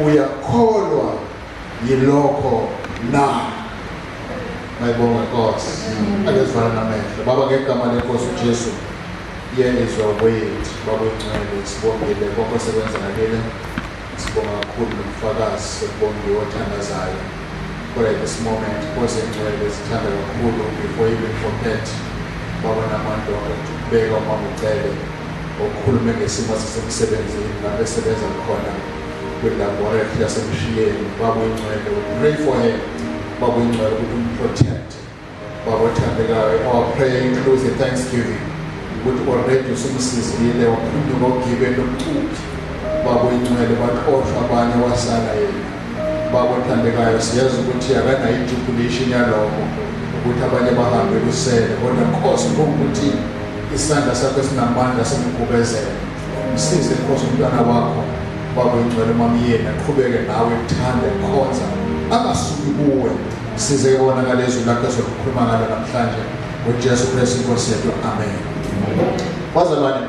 Uyakholwa yilokho na? Mayibonga Nkosi. Ake sivale namehlo. Baba, ngegama lenkosi uJesu, yelizwa kwethu, Baba oyingcwele, sibongile konke osekwenzakalile. Sibonga kakhulu nomfakazi sekubongiwe othandazayo. Kodwa at this moment, Nkosi engcwele, sithanda kakhulu before even forget Baba namandla ukubeka umama uCele okhulume ngesimo sasemsebenzini lapho esebenza khona kwi-laboratory yaseMshiyeni. Baba oyingcwele, we pray for her, Baba oyingcwele, ukuthi umprotect. Baba othandekayo, our prayer includes a thanksgiving ukuthi already usumsizile waphunyuka ogibeni lomcuphi. Baba oyingcwele, baxoshwa abanye, wasala yena. Baba othandekayo, siyazi ukuthi akanayo i-jubilation yalokho ukuthi abanye bahambe kusele, kodwa Nkosi, ngokuthi isandla sakho esinamandla simgubezele, msize Nkosi umntwana wakho, Baba oyingcwele, uMamyeni aqhubeke nawe, kuthande khonza, angasuki kuwe. Size kona ngalezwi lakho ezokukhuluma ngalo namhlanje, ngoJesu Kristu inkosi yethu, amen. Bazalwane,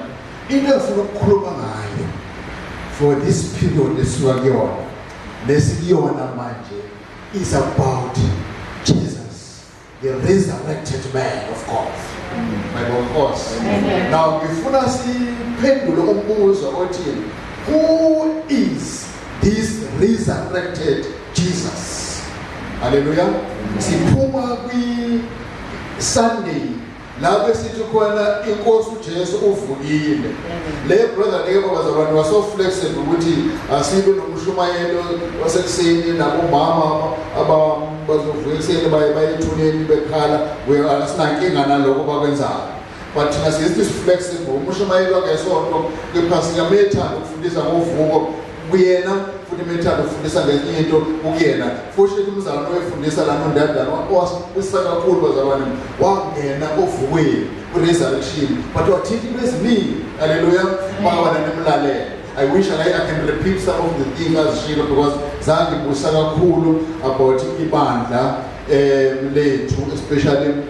into engifuna ukukhuluma ngayo for this period esuka kuyona lesikuyona manje is about Jesus, the resurrected man of God. My Nkosi. Now ngifuna siphendule umbuzo othi, who is this resurrected Jesus? Hallelujah. Siphuma kwi Sunday lapho esithi khona inkosi uJesu uvukile. Le brother ke, bazalwane, was so flexible ukuthi asibe nomshumayelo wasekuseni nabomama aba bazovuka ekuseni baye bayethuneni bekhala. We asinankinga naloko bakwenzayo, but thina sithi flexible. Umushumayelo wangesonto kwiphasika methanda ukufundisa ngovuko kuyena, futhi methanda ukufundisa ngezinye into kuyena futhi. Umzalwane oyefundisa lana undadana wasibusisa kakhulu, bazalwane, wangena ovukweni, ku-resurrection, but wathinta into eziningi. Haleluya. Bakawana nimlalele. I wish I can repeat some of the things azishilo because zangibusa kakhulu about ibandla lethu, especially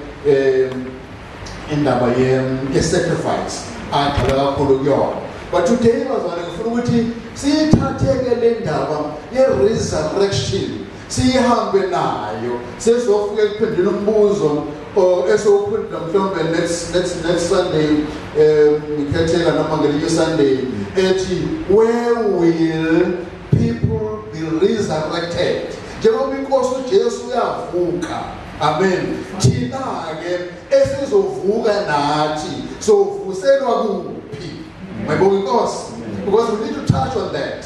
indaba ye-sacrifice agxila kakhulu kuyona. But today, bazalwane, ngifuna ukuthi siyithatheke le ndaba ye-resurrection, siyihambe nayo sesizofika ekuphenduleni umbuzo esowuphendula mhlawumbe next Sunday, ngikhetheka noma ngelinye Sunday, ethi, where will people be resurrected? Njengoba inkosi uJesu uyavuka, amen, thina-ke esizovuka nathi sovuselwa kuphi? Mayibonga inkosi, because we need to touch on that.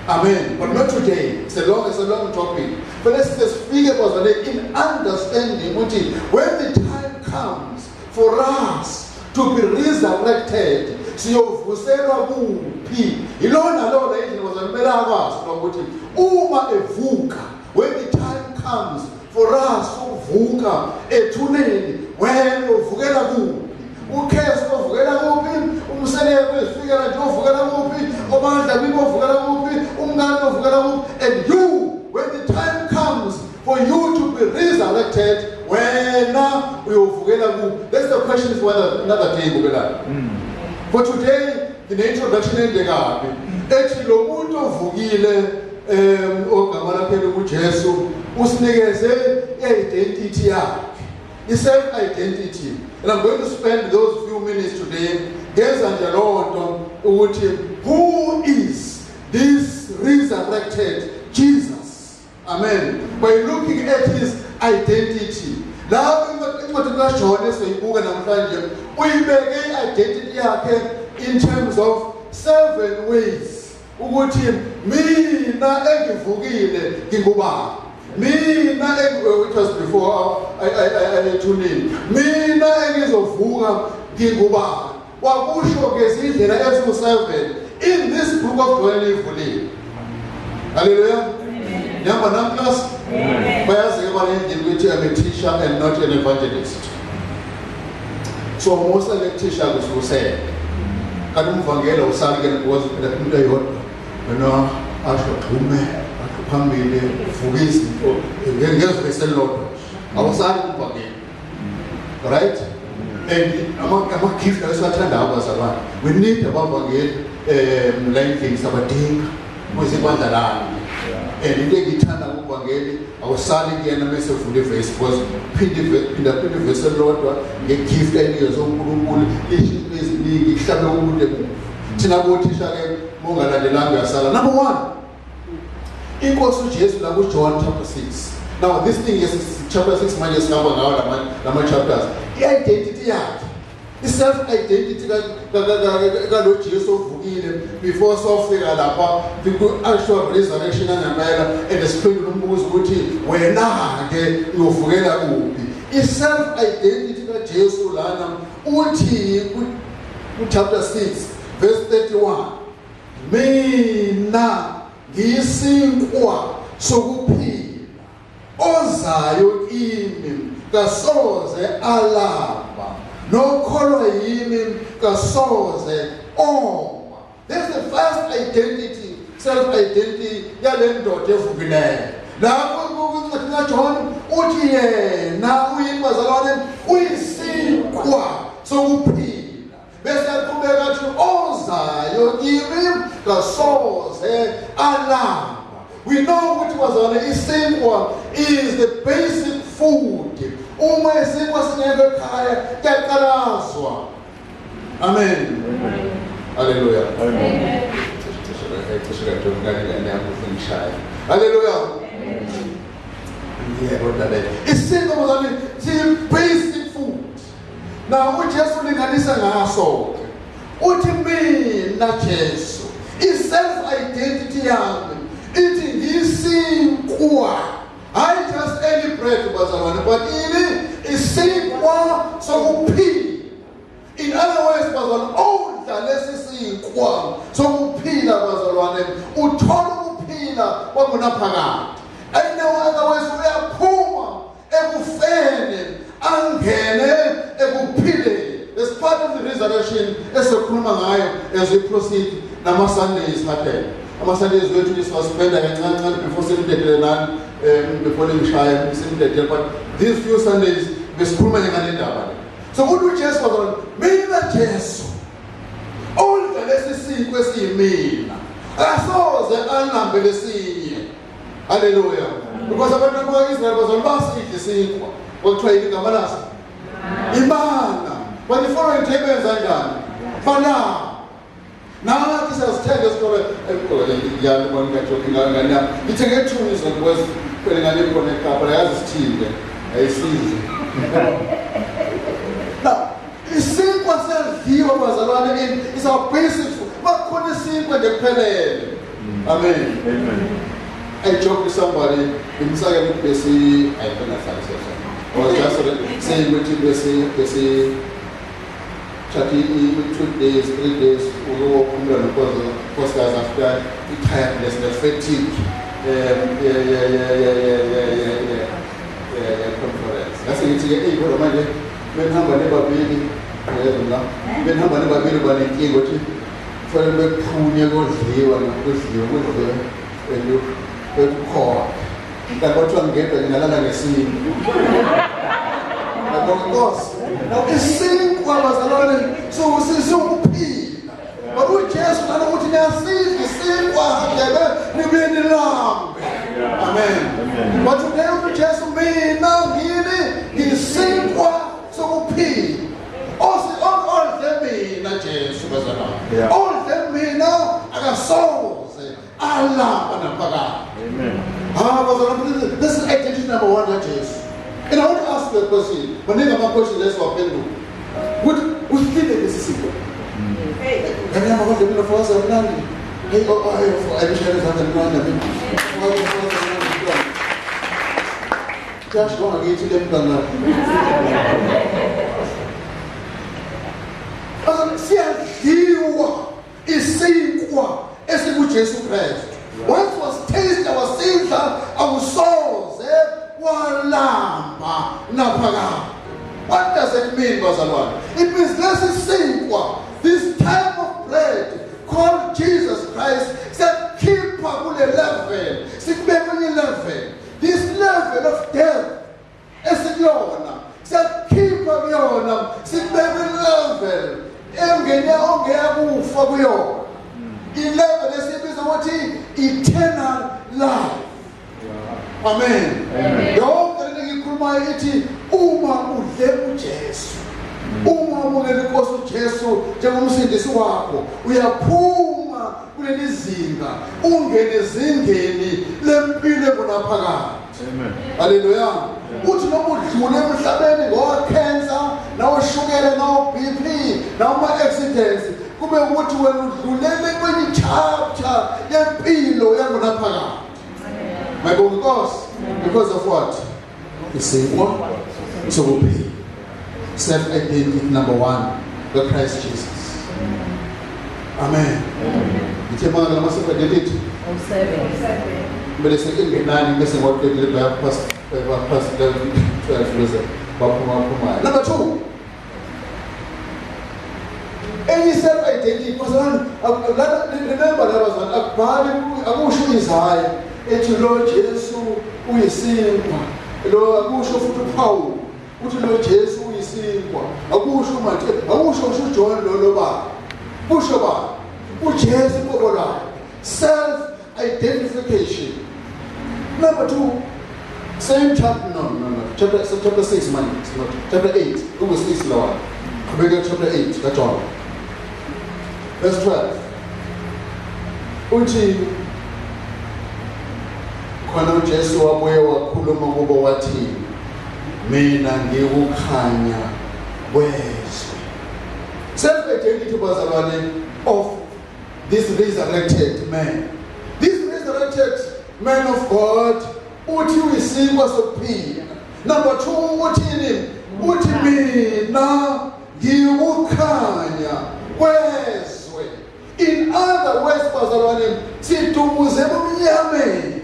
Amen. But not today. It's a long topic. But let's just figure bazalwane in understanding ukuthi when the time comes for us to be resurrected, siyovuselwa kuphi? Ilona lona indlela, bazalwane, kumele akwazi ukuthi uma evuka, when the time comes for us ukuvuka ethuneni, wena uvukela kuphi? uKhesi uvukela kuphi? Umseleko uzifikela nje uvukela kuphi? Obandla bibo uvukela kuphi? Umngane uvukela kuphi? And you, when the time comes for you to be resurrected, wena uyovukela kuphi? That's the question for another day kubelana. For today, ngine-introduction ende kabi ethi lo muntu ovukile, ogama lakhe nguJesu, usinikeze i-identity yakhe, i-self identity, and I'm going to spend those few minutes today ngenza nje loo nto ukuthi who is this resurrected Jesus? Amen. By looking at his identity lapho incwadi kaJohn esizoyibuka namhlanje, uyibeke i-identity yakhe in terms of seven ways ukuthi mina engivukile ngingubani, mina it was before ethuneni, mina engizovuka ngingubani. Wakusho ngezindlela eziwu-7 in this book of John ivulile. Haleluya. Nihamba nami, class? Bayazi-ke balendlini ukuthi I'm a teacher and not an evangelist, so musa lekuthisha kusukusele kanti umvangeli awusali-ke, because phela into eyodwa wena asho gxume asho phambili uvuka izinto ngezwe eselilodwa, awusali kumvangeli, right? And ama-gift esiwathandayo, bazalwane, we need abavangeli la endlini, sabadinga. Kuzibandla lami. And into engiyithanda ngokuvangeli awusali kuyena mese uvula ivesi because phinde phinda phinda ivesi elilodwa ngegift ayinikezwe uNkulunkulu lisho izinto eziningi kuhlabe umuntu emuva. Thina bothisha-ke mongalandelanga uyasala. Number one, inkosi uJesu la kuJohn chapter 6. Now this thing is chapter 6 manje sihamba ngawo lama chapters. I-identity yakhe, i-self identity kalo Jesu ovukile before sofika lapha ku-actual resurrection angempela and siphendula umbuzo ukuthi wena-ke uyovukela kuphi. I-self identity kaJesu lana uthi ku-chapter 6 verse 31, mina ngiyisinkwa sokuphila, ozayo kimi kasoze alamba, nokholwa yimi kasoze oma. This is the first identity, self identity yale ndoda evukileyo. Lapho kwincwadi kaJohn uthi yena uyini bazalwane? Uyisinkwa sokuphila. Bese aqhubeka athi ozayo kimi kasoze alamba. We know ukuthi bazalwane isinkwa is the basic food. Uma isinkwa singekho ekhaya kuyaqalazwa. Amen. Haleluya. Amen. Haleluya. Yebo dade. Isinkwa bazalwane siyi basic food. Now uJesu ulinganisa ngaso. Uthi mina Jesu, i-self identity yami ithi ngisinkwa. Hayi just any bread bazalwane, but ini isinkwa sokuphila. In other words bazalwane, odla lesi sinkwa sokuphila bazalwane uthola ukuphila kwangunaphakade. In other words uyaphuma ekufeni angene ekuphileni. It's part of the resurrection esikhuluma ngayo as we proceed nama Sundays happen. Ama Sundays wethu siwaspenda kancane kancane before simdedele nani, before ningishaye simdedele, but these few Sundays besikhuluma nje ngale ndaba le. So uthi uJesu bazalwane, mina Jesu odla lesi sinkwa esiyimina akasoze alambe lesinye. Haleluya. Because abantu bakwa-Israel bazalwane basidla isinkwa kwakuthiwa yini igama laso? Imana. But the following day benza njani? Balamba. Nathi siyazithenga esitolo ngane ngithenge two izolo because phela ngane khona eKapa yazi sithile ayisizi. Now isinkwa siyadliwa bazalwane, is our basic food. Bakhona isinkwa nje kuphelele. Amen. Amen. I joke with somebody, ngimsake ukuthi besi ayikhona hlala sesha. I was just saying ukuthi besi thatha i-2 days, 3 days ukuyophumula nonkosikazi after i-tiredness, the fatigue ye conference. Ngase ngithi-ke eyi kodwa manje benihamba nibabili, yezwa la, benihamba nibabili uba nenkinga ukuthi kufanele bekuphunye kodliwa nokudliwa kudliwe and bekukhona. Kanti kwathiwa ngedwa ngingalala ngesinkwa. Nkosi. Now isinkwa bazalwane siwukuphila. But uJesu lana ukuthi niyasidla isinkwa ngebe nibuye nilambe. Amen. Amen. But today uJesu mina ngini isinkwa sokuphila. Osi odle mina Jesu bazalwane. Odle mina akasoze alamba naphakade. Amen. Ah, bazalwane, this is identity number one kaJesu. And I want to ask you a question. Maningi ama-questions esiwaphendula. Ukuthi uhlile lesi sinkwa. Ngane yami kodwa mina fokaza mnandi. Hey, oh, oh, hey, oh, ayishayela izandla mnandi nami. Fokaza mnandi. Kuyasho wangakithi le mntwana. Bazalwane, siyadliwa isinkwa esikuJesu Kristu. Once was tasted wasidla awusoze walamba naphakade. What does it mean bazalwane? It means lesi sinkwa, this type of bread called Jesus Christ, siyakhipha kule level, sikubeka kwenye level. This level of death esikuyona siyakhipha kuyona, sikubeka level engene ongeya kufa kuyona. I-level esiyibiza ukuthi Eternal life. Amen. Yonke lento engiyikhulumayo ithi uma udle uJesu, uma umukela inkosi uJesu njengomsindisi wakho, uyaphuma kuleli zinga ungene ezingeni lempilo engunaphakade. Amen. Haleluya. Uthi noma udlule emhlabeni ngo-cancer, nawoshukela, nawo-BP, nawoma-accidents, kube ukuthi wena udlulele kwenye chapter yempilo yangonaphakade. Mayibonga inkosi. Because of what? Isinkwa sokuphila. Self identity number 1, the Christ Jesus. Amen. Ngithe manga lama self identity kumele sekungenani bese ngoqedile by past 11 12 bese baphuma phumayo. Number 2. Any self identity bazalwane, remember la bazalwane, akubhali, akusho Isaya ethi lo Jesu uyisinkwa, lo akusho futhi uPaul uthi lo Jesu uyisinkwa, akusho uMathewu, akusho usho uJohn lo lo baba, kusho ba uJesu qobo lwakhe. Self identification. Number 2, same chapter, no no no chapter, so chapter 6, man, it's not chapter 8, uku 6 lawa, qhubeka chapter 8 kaJohn verse 12, uthi khona uJesu wabuye wakhuluma kubo wathi, mina ngikukhanya kwezwe. Self identity, bazalwane, of this resurrected man, this resurrected man of God, uthi uyisinkwa sokuphila. Number 2, uthini? Uthi mina ngikukhanya kwezwe. In other words, bazalwane, sidumuze ebumnyameni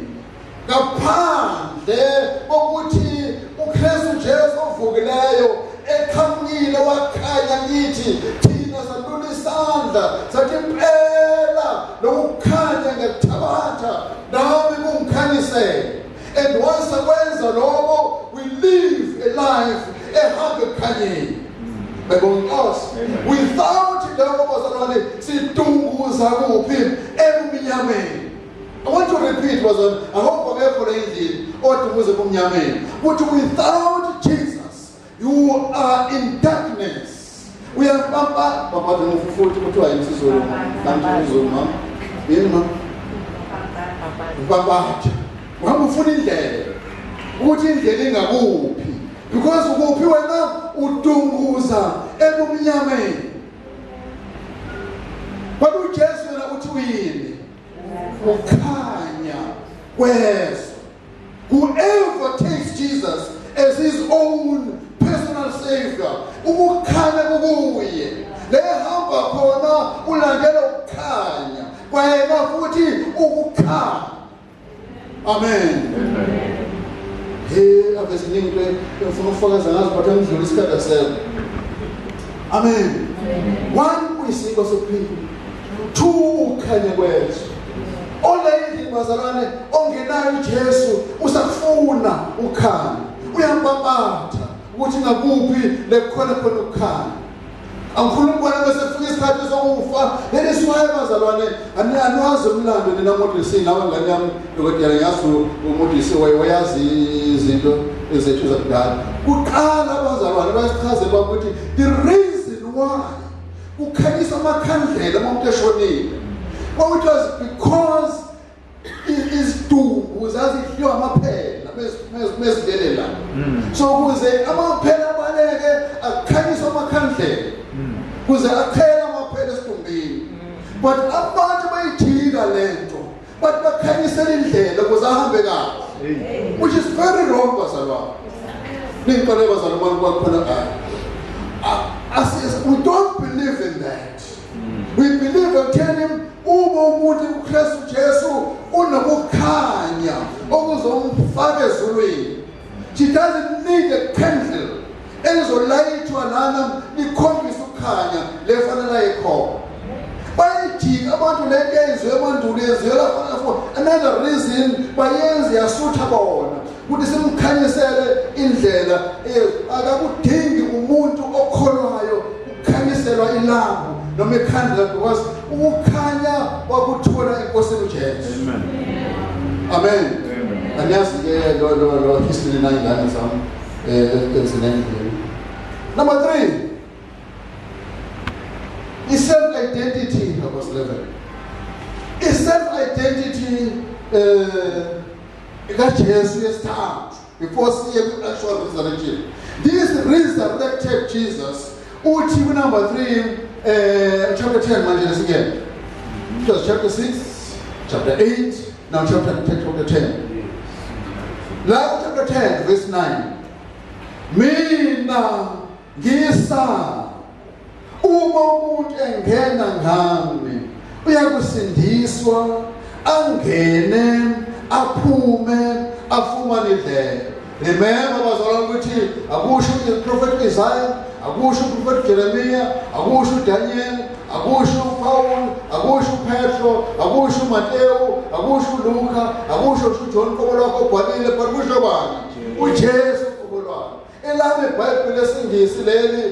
ngaphandle kokuthi uKristu Jesu ovukileyo eqhamukile wakhanya kithi, thina salula isandla sathi impela lokukhanya ngiyakuthabatha nami kungikhanyisele. And once akwenza lokho, we live a life ehamba ekukhanyeni. Bebonga inkosi. Without lokho, bazalwane, sidunguza kuphi? Ebumnyameni. I want to repeat, bazalwane, I hope akekho le endlini odunguza ebumnyameni, ukuthi without Jesus you are in darkness. Uyampampa baba ngofufuthi, kuthiwa yini isiZulu? Kanti isiZulu, mama, yini, mama? Mpampatha, uhamba ufuna indlela ukuthi indlela ingakuphi, because ukuphi wena? Udunguza ebumnyameni. Kodwa uJesu yena uthi uyini? Ukhanya kwezwe. Whoever takes Jesus as his own personal savior, ukukhanya kukuye, lehamba khona ulandela ukukhanya kwayena futhi ukukhanya. Amen. He, ave ziningi into engifuna ukufakaza ngazo, but angidlula isikhathi asekho. Amen. One, uyisinkwa sokuphila. Two, ukukhanya kwezwe. Ole endlini, bazalwane, ongenayo uJesu usafuna ukhanya, uyampapatha ukuthi ngakuphi lekukhona khona ukukhanya. Angikhulumi kona bese kufika isikhathi sokufa. That is why, bazalwane, aniwazi umlando nina Modisi, nawe ngane yami dokotela, ngiyazi uModisi wayazi izinto ezethu zakudala. Kuqala, bazalwane, bayasichazela ukuthi the reason why kukhanyiswa amakhandlela uma umuntu eshonile, it was because izidumbu zazidliwa amaphela mezilelela, so ukuze amaphela abaleke akukhanyiswa amakhandlela kuze aqhele amaphela esidumbini. But abantu bayijika lento, but bakhanyisela indlela ukuze ahambe kahle, which is very wrong, bazalwane. Ningixolele, bazalwane, kwakhona we don't believe in that. We believe ekutheni uma umuntu uKristu Jesu unokukhanya okuzomfaka ezulwini, she doesn't need a candle elizolayithwa lana likhombise ukukhanya lefanele ayikhona. Bayijika abantu lento eyenziwe emandulo, yenziwe for another reason, bayenze yasutha bona ukuthi simkhanyisele indlela. Akakudingi umuntu okholwayo ukukhanyiselwa ilambu noma ikhandlela, because ukukhanya kwakuthola enkosini uJesu. Amen. Amen. Aniyazi-ke lo history nayingane zami ezinendlini. Number 3, i-self-identity, verse 11. I-self-identity kaJesu yesithathu before siye kwi-actual resurrection. This resurrected Jesus uthi ku-number 3, chapter 10 manje lesingena. It was chapter 6, chapter 8, now chapter 10, chapter 10. La chapter 10 verse 9. Mina ngiyisango, uma umuntu engena ngami uyakusindiswa, angene aphume afumane indlela. Remember bazalwane ukuthi akusho uProphet Isaiah, akusho uProphet Jeremiah, akusho uDaniel, akusho uPaul, akusho uPetro, akusho uMateyu, akusho uLuka, akusho uJohn qobo lwakho obhalile, but kusho bani? UJesu qobo lwakhe. Elami iBhayibheli lesingisi leli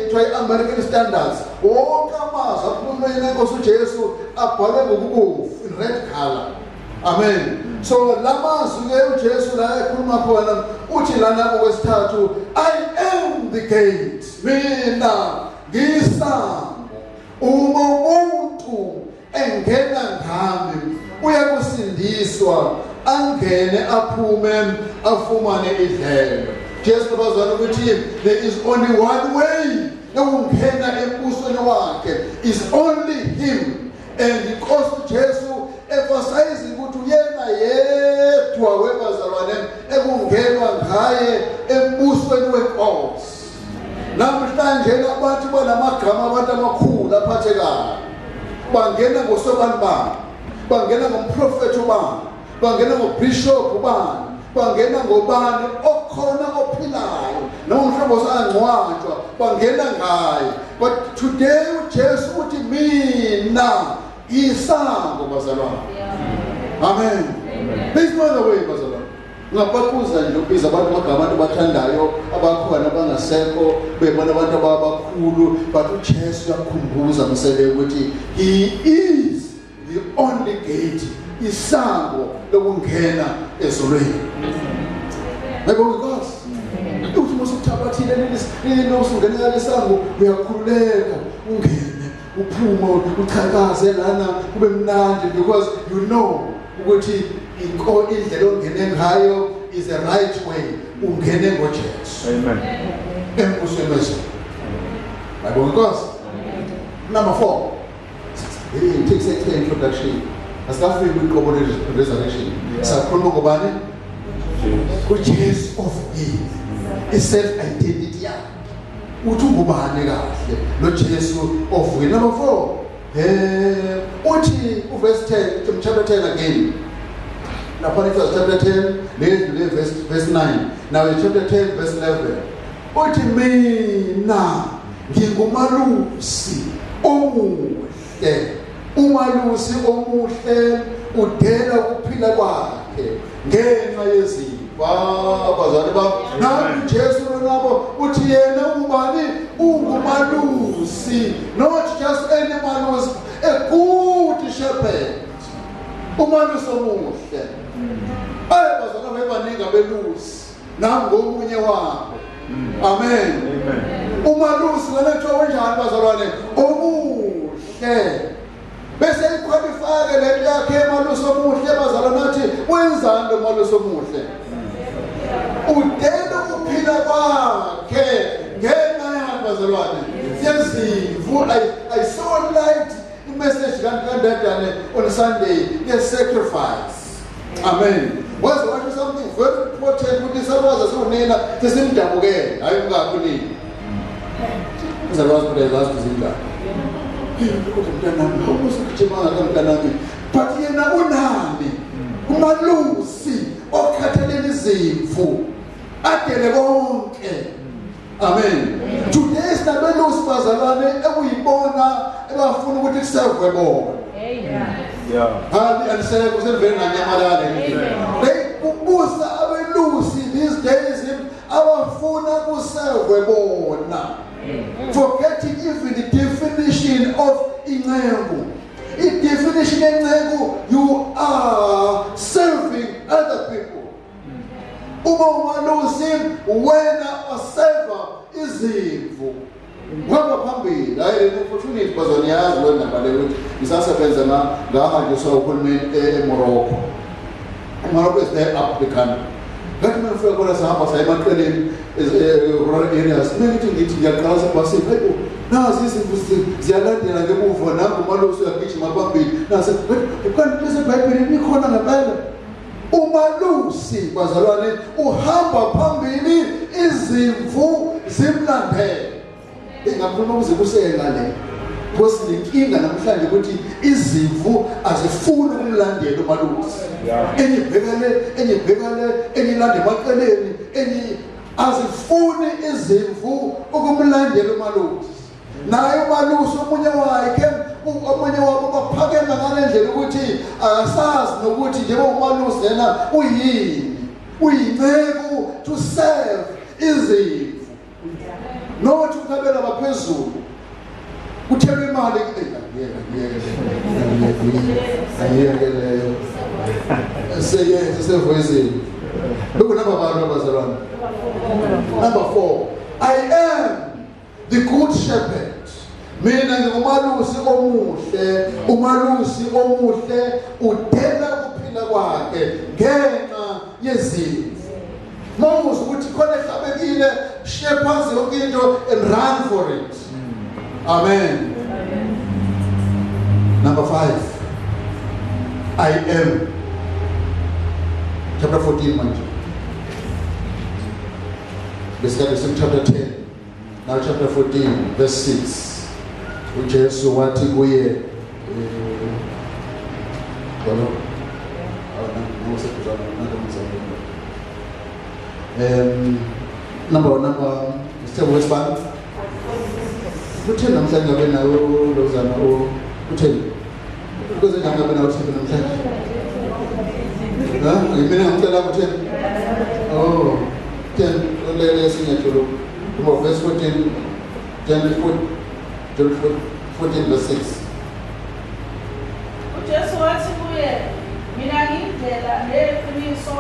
kuthiwa i-American Standards, wonke amazwi akhulunywa inkosi uJesu abhalwe ngokubomvu, in red color. Amen. So lamazwi ke uJesu la ekhuluma khona uthi lana okwesithathu, I am the gate, mina ngisango, uma umuntu engena ngami uyakusindiswa, angene aphume afumane idlelo. Jesu bazwana ukuthi there is only one way yokungena embusweni wakhe, is only him. And inkosi uJesu emphasizing ukuthi uyena yedwa webazalwane ekungenwa ngaye embusweni wenkosi. Namhlanje abantu banamagama abantu amakhulu aphathekayo, bangena ngosobani bani, bangena ngomprofethi ubani, bangena ngobishop ubani, bangena ngobani okhona ophilayo noma umhlobo angcwatshwa, bangena ngaye. But today uJesu uthi mina isango bazalwane. Amen. There is no other way bazalwane. Ungababuza nje ubiza abantu amagama abantu abathandayo abakhona abangasekho bebona abantu abakhulu, but uJesu uyakhumbuza msele ukuthi he is the only gate, isango lokungena ezulwini. Ngiyabonga Nkosi. Uthi musuthabathile leli usungena lesango uyakhululeka, ungene uphume uchakaze lana kube mnandi, because you know ukuthi inko indlela ongene ngayo is the right way, ungene ngoJesu. Amen. Embusweni wezulu. Ngiyabonga Nkosi. Number 4. Hey, takes a introduction. Asikafiki kwiqobo le-resurrection. Sakhuluma ngobani? UJesu ovukile. I-self identity yakhe. Uthi ungubani kahle lo Jesu ovukile? Number 4. Uthi uverse 10, chapter 10 again. Lapha it was chapter 10, le verse 9. Now in chapter 10 verse 11. Uthi mina ngingumalusi omuhle. Umalusi omuhle udela ukuphila kwakhe ngenxa yezimvu. Bazali bami, nami Jesu nabo uthi yena ungubani? Ungumalusi, not just any malusi, a good shepherd. Umalusi omuhle. Ayi bazalwane baningi abelusi, nami ngomunye wabo. Amen. Amen. Umalusi lana kuthiwa wenjani bazalwane? Omuhle. Bese iqualify le nto yakhe emalusi omuhle bazalwane, athi wenzani lo malusi omuhle? Udela ukuphila kwakhe ngenxa yani bazalwane? Yezimvu. I so liked imessage kaNdadane on Sunday, the sacrifice. Amen. Waze washo something very important ukuthi salukazi siwunina sesimdabukele, hayi umkakho unina. Izalukazi phela zazi izinto. Kodwa mntanami, awusugijima ngaka mntanami. But yena unani? Umalusi okhathalela izimvu. Adele konke. Amen. Today sinabelusi bazalwane ekuyibona ebafuna ukuthi kusevwe bona. Hayi alisekho selivele nanyamalala. They kubusa abelusi these days abafuna kusevwe bona. Forgetting even the definition of inceku. I-definition yenceku, you are serving. other people. Uma umalusi wena oseva izimvu uhamba phambili. Hayi, le opportunity bazoniyazi le ndaba le ukuthi ngisasebenza ngahanjiswa uhulumeni eMorocco. IMorocco is there up the country. Ngathi uma ngifika khona, sahamba saya emaqeleni, rural areas. Mina ngithi ngiyaqala sebhasini, hayibo, nazi izimvu ziyalandela ngemuva, nangu umalusi uyagijima phambili. Nase kanti lesebhayibhelini ikhona ngempela. Umalusi, bazalwane, uhamba phambili, izimvu zimlandele. Ingakhuluma kuze kuseke ngale, because nenkinga namhlanje ukuthi izimvu azifuni ukumlandela umalusi. Enye ibheka le, enye ibheka le, enye ilanda emaceleni, enye azifuni izimvu ukumlandela umalusi. Naye umalusi, omunye wakhe, omunye wabo baphakema ngale ndlela ukuthi akasazi nokuthi njengoba umalusi yena uyini, uyinceku to serve izimvu, not ukabela baphezulu kuthelwe imali. Ngiyeke, ngiyeke, ayiyeke leyo seyenze sevoyisini. Bekunamba abantu abazalwane. Number 4, I am the good shepherd. Mina ngingumalusi omuhle. Umalusi omuhle udela ukuphila kwakhe ngenxa yezimvu. Mawuzwa ukuthi khona ehlabekile, shiye phansi yonke into and run for it. Amen. Number 5, I am, chapter 14 manje. Besikade siku chapter 10, now chapter 14 verse 6. UJesu wathi kuye, yabo, number sithembu wesibani kutheni namhlanje ngabe nawe lozana utheni kuze njani ngabe nawe utheni namhlanje? Ha, yimina ngicela utheni? Oh, 10 lele sinyathelo kuma verse 14, 10 14 14 verse 6. UJesu wathi kuye, "Mina ngiyindlela neqiniso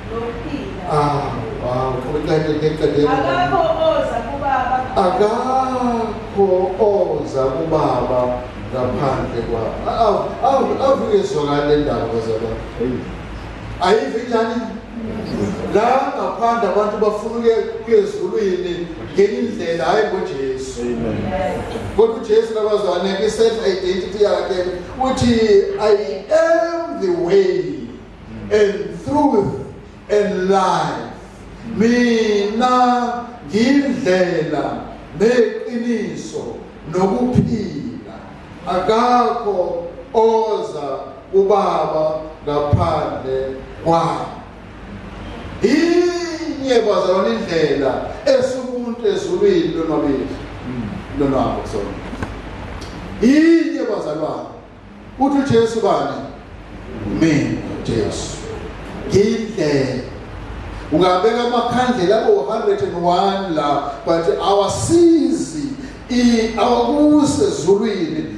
nokuphila." Ah, wow, qede qede. Akakho oza kubaba. Akakho oza kubaba ngaphandle kwami. Avuke zwakala le ndaba, bazalwane. Ayivi njani la ngaphandle? Abantu bafuna ukuya ezulwini ngenye indlela, hayi ngoJesu. Kodwa uJesu, labazalwane, kwi-self identity yakhe uthi, "I am the way and truth and life." Mina ngindlela neqiniso nokuphila, akakho oza kubaba ngaphandle kwami. Inye, bazalwane, indlela esumuntu ezulwini lonwabile, lonwabo kusona. Inye, bazalwane. Uthi uJesu bani? Mina Jesu ngindlela. Ungabeka amakhandlela abo 101 la, but awasizi, awakuse ezulwini.